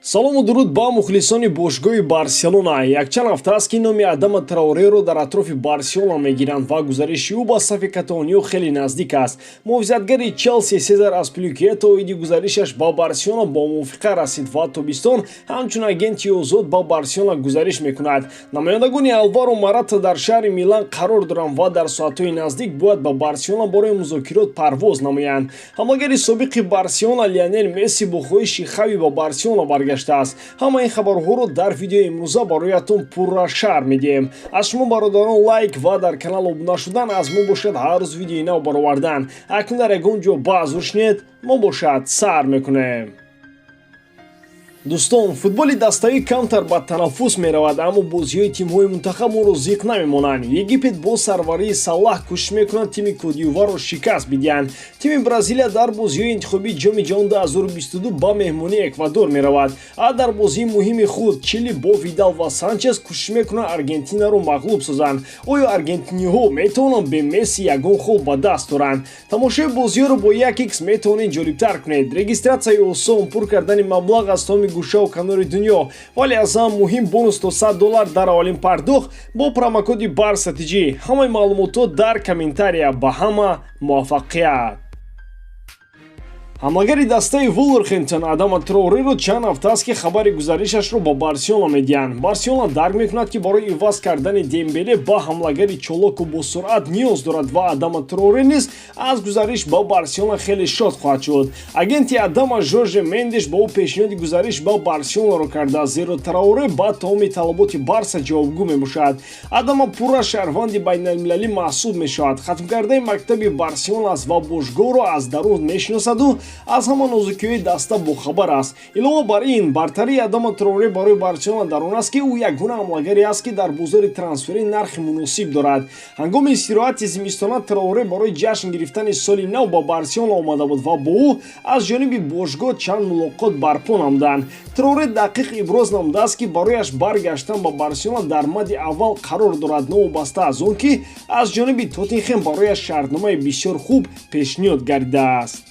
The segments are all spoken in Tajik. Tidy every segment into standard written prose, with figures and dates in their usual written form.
Салому дуруд ба мухлисони бошгоҳи Барселона. Якчанд ҳафта аст, ки номи Адама Траореро дар атрофи Барселона мегиранд ва гузариши ӯ ба сафи каталониё хеле наздик аст. Муҳофизатгари Челси Сезар Аспиликуэта оиди гузаришаш ба Барселона бо мувофиқа расид ва тобистон ҳамчун агенти озод ба Барселона гузариш мекунад. Намояндагони Алваро Марата дар шаҳри Милан қарор доранд ва дар соатҳои наздик бояд ба Барселона барои музокирот парвоз намоянд. Ҳамлагари собиқи Барселона Лионел Месси бо хоҳиши Хави ба Барселона баргаштааст. Ҳама ин хабарҳоро дар видеои имрӯза бароятон пурра шарҳ медиҳем. Аз шумо, бародарон, лайк ва дар канал обуна шудан, аз мо бошад ҳар рӯз видеои нав баровардан. Акнун дар ягон ҷо баъзур шинед, мо бошад сар мекунем. Дӯстон, футболи даставӣ камтар ба танаффус меравад, аммо бозиҳои тимҳои мунтахаб моро зиқ намемонанд. Египет бо сарварии Саллаҳ кӯшиш мекунад тими Кодиуваро шикаст бидиҳанд. Тими Бразилия дар бозиҳои интихобии Ҷоми ҷаҳон 2022 ба меҳмонии Эквадор меравад, а дар бозии муҳими худ Чили бо Видал ва Санчес кӯшиш мекунад Аргентинаро мағлуб созанд. Оё аргентиниҳо метавонанд бе Месси ягон хол ба даст оранд? Тамошои бозиҳоро бо 1x метавонед ҷолибтар кунед. Регистратсияи осон, пур кардани маблағ аз тамоми гӯшаву канори дунё, вале аз ҳама муҳим бонус то 100 доллар дар аввалин пардохт бо промокоди Барса TJ. Ҳамаи маълумотҳо дар комментария. Ба ҳама муваффақият! Ҳамлагари дастаи Вулверхемптон Адама Троореро чанд ҳафта аст, ки хабари гузаришашро ба Барселона медиҳанд. Барселона дарк мекунад, ки барои иваз кардани Дембеле ба ҳамлагари чолоку босуръат ниёз дорад ва Адама Троре низ аз гузариш ба Барселона хеле шод хоҳад шуд. Агенти Адама Жорже Мендеш ба ӯ пешниҳоди гузариш ба Барселонаро кардааст, зеро Траоре ба тамоми талаботи Барса ҷавобгӯ мебошад. Адама пурра шаҳрванди байналмилалӣ маҳсуб мешавад, хатмкардаи мактаби Барселона аст ва бошгоҳро аз дарун мешиносаду аз ҳама нозукиҳои даста бохабар аст. Илова бар ин, бартарии Адама Троре барои Барселона дар он аст, ки ӯ ягона ҳамлагаре аст, ки дар бозори трансферӣ нархи муносиб дорад. Ҳангоми истироҳати зимистона Траоре барои ҷашн гирифтани соли нав ба Барселона омада буд ва бо ӯ аз ҷониби бошгоҳ чанд мулоқот барпо намуданд. Траоре дақиқ иброз намудааст, ки барояш баргаштан ба Барселона дар мадди аввал қарор дорад, новобаста аз он ки аз ҷониби Тоттенхем барояш шартномаи бисёр хуб пешниҳод гардидааст.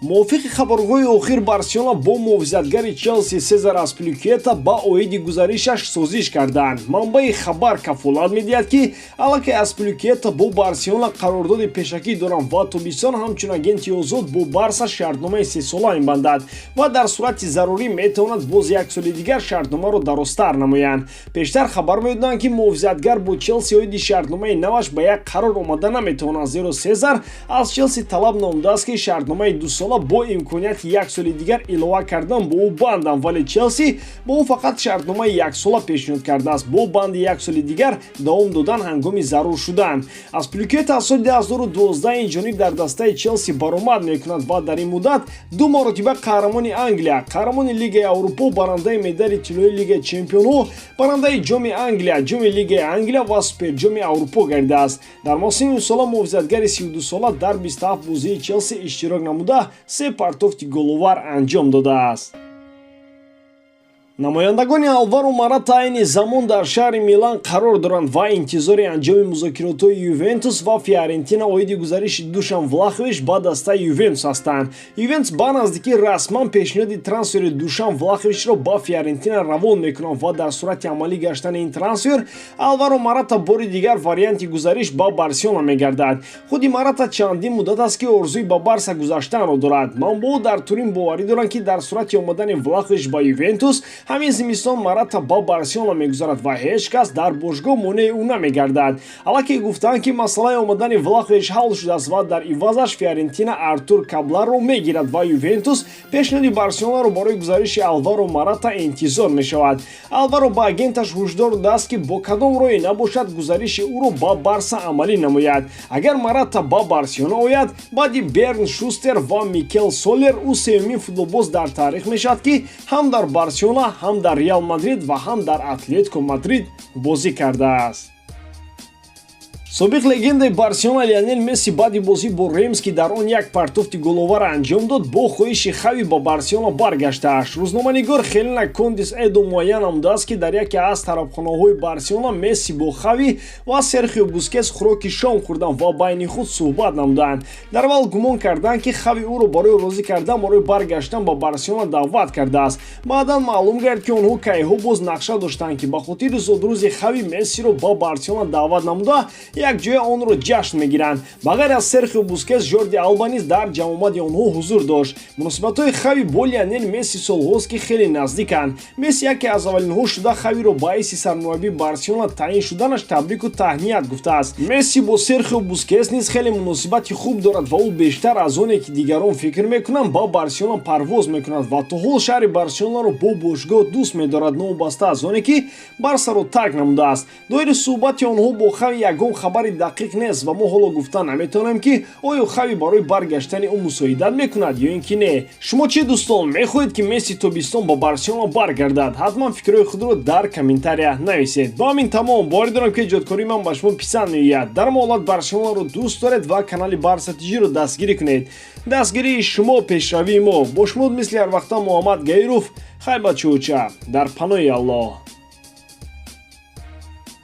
Мувофиқи хабарҳои охир, Барселона бо муҳофизатгари Челси Сезар Аспиликуэта ба оиди гузаришаш созиш карданд. Манбаи хабар кафолат медиҳад, ки аллакай Аспиликуэта бо Барселона қарордоди пешакӣ доранд ва тобистон ҳамчун агенти озод бо Барса шартномаи сесола мебандад ва дар сурати зарурӣ метавонад боз як соли дигар шартномаро дарозтар намоянд. Пештар хабар медоданд, ки муҳофизатгар бо Челси оиди шартномаи наваш ба як қарор омада наметавонад, зеро Сезар аз Челси талаб намудааст, ки шартномаи дусола бо имконияти як соли дигар илова кардан бо ӯ банданд, вале Челси бо ӯ фақат шартномаи яксола пешниҳод кардааст бо банди як соли дигар давом додан ҳангоми зарур шудан. Аспиликуэта аз соли 2012 ин ҷониб дар дастаи Челси баромад мекунад ва дар ин муддат ду маротиба қаҳрамони Англия, қаҳрамони Лигаи Аврупо, барандаи медали тиллои Лигаи чемпионҳо, барандаи Ҷоми Англия, Ҷоми Лигаи Англия ва Суперҷоми Аврупо гардидааст. Дар мавсими имсола муҳофизатгари 32сола дар 27 бозии Челси иштирок намуда, се партофти головар анҷом додааст. Намояндагони Алваро Марата айни замон дар шаҳри Милан қарор доранд ва интизори анҷоми музокиротҳои Ювентус ва Фиорентина оиди гузариши Душан Влахович ба дастаи Ювентус ҳастанд. Ювентус ба наздикӣ расман пешниҳоди трансфери Душан Влаховичро ба Фиорентина равон мекунанд ва дар сурати амалӣ гаштани ин трансфер Алваро Марата бори дигар варианти гузариш ба Барселона мегардад. Худи Марата чандин муддат аст, ки орзуи ба Барса гузаштанро дорад. Манбаъо дар Турин боварӣ доранд, ки дар сурати омадани Влахович ба Ювентус ҳамин зимистон Марата ба Барселона мегузарад ва ҳеҷ кас дар бошгоҳ монеи ӯ намегардад. Аллакай гуфтаанд, ки масъалаи омадани Влахович ҳал шудааст ва дар ивазаш Фиорентина Артур Кабларро мегирад ва Ювентус пешниҳоди Барселонаро барои гузариши Алваро Марата интизор мешавад. Алваро ба агенташ ҳушдор додааст, ки бо кадом роҳе набошад, гузариши ӯро ба Барса амалӣ намояд. Агар Марата ба Барселона ояд, баъди Берн Шустер ва Микел Солер ӯ сеюмин футболбоз дар таърих мешавад, ки ҳам дар Барселона, ҳам дар Реал Мадрид ва ҳам дар Атлетико Мадрид бозӣ кардааст. Собиқ легендаи Барселона Лионел Месси баъди бозӣ бо Реймс, ки дар он як партофти головара анҷом дод, бо хоҳиши Хави ба Барселона баргаштааст. Рӯзноманигор Хелена Кондис Эдо муайян намудааст, ки дар яке аз тарабхонаҳои Барселона Месси бо Хави ва Серхио Бускес хӯроки шом хӯрданд ва байни худ суҳбат намуданд. Дар аввал гумон карданд, ки Хави ӯро барои розӣ кардан барои баргаштан ба Барселона даъват кардааст. Баъдан маълум гардид, ки онҳо кайҳо боз нақша доштанд, ки ба хотири зодрӯзи Хави Мессиро ба Барселона даъват намуда, якҷоя онро ҷашн мегиранд. Ба ғайр аз Серхио Бускес, Жорди Алба низ дар ҷамъомади онҳо ҳузур дошт. Муносибатҳои Хави бо Лионел Месси солҳост, ки хеле наздиканд. Месси яке аз аввалинҳо шуда Хавиро ба ҳайси сармураббии Барселона таъин шуданаш табрику таҳният гуфтааст. Месси бо Серхио Бускес низ хеле муносибати хуб дорад ва ӯ бештар аз оне, ки дигарон фикр мекунанд, ба Барселона парвоз мекунад ва то ҳол шаҳри Барселонаро бо бошгоҳ дӯст медорад, новобаста аз оне, ки Барсаро тарк намудааст. Доири суҳбати онҳо бо Хави ягон хабари дақиқ нест ва мо ҳоло гуфта наметавонем, ки оё Хави барои баргаштани ӯ мусоидат мекунад ё ин ки не. Шумо чӣ, дӯстон, мехоҳед, ки Месси тобистон ба Барселона баргардад? Ҳатман фикрҳои худро дар комментария нависед. Бо ҳамин тамом. Боварӣ дорам, ки эҷодкории ман ба шумо писанд меояд. Дар ҳолат Барселонаро дӯст доред ва канали Барса ТЖро дастгирӣ кунед. Дастгирии шумо пешравии мо. Бо шумо мисли ҳарвақта Муҳаммад Гаиров. Хай, бачауча, дар паноҳи Аллоҳ.